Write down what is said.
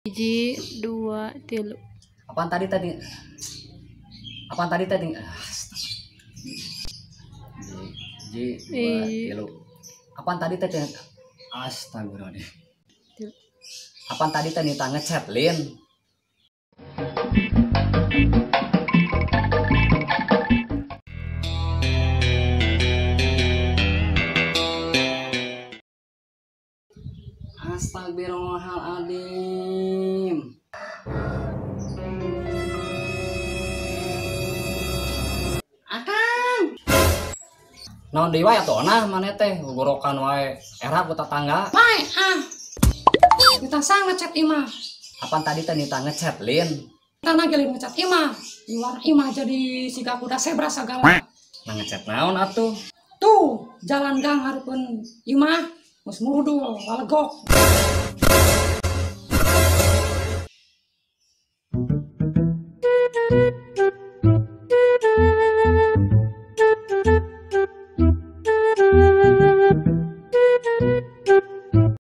1, 2, 3. Apaan tadi tadi? Apaan tadi tadi? Hiji, 2, 3. Apaan tadi tadi? Astagfirullahaladzim. Apaan tadi tadi nita ngechat, Lin? Astagfirullahaladzim. Akang. Naon deui wae atuh nah maneh teh gogorokan wae era ku tetangga. Bae ah. Nita sang ngechat imah. Apaan tadi teh nita ngechat, Lin? Tanah gelin ngechat imah. Iwar imah jadi siga kuda zebra sagala. Nah ngechat naon atuh? Tuh, jalan gang hareupeun imah geus murudul walegok.